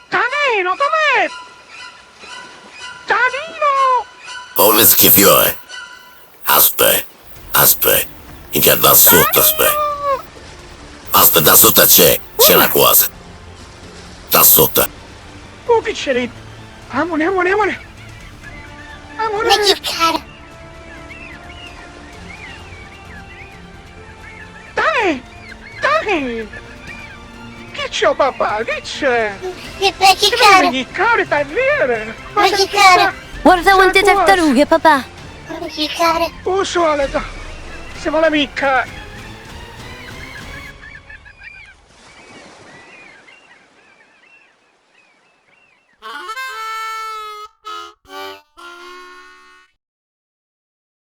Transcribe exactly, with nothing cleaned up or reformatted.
Tanino, Tomè! Tanino! Ove schifiò, eh? Aspe, aspe, minchia, da sutta, aspe. Aspe, da sutta c'è, c'è na cosa. Da sutta. Oh, piccerì. Amone, amone, amone. Amone. Ma chi cara. Dai! Dai! Chi c'è, papà? Chi c'è? Che, che, che cara? Chi cara, sta via? Ma chi cara? Guarda quante tartarughe, papà! Che cara? Oh, solita! Siamo l'amica!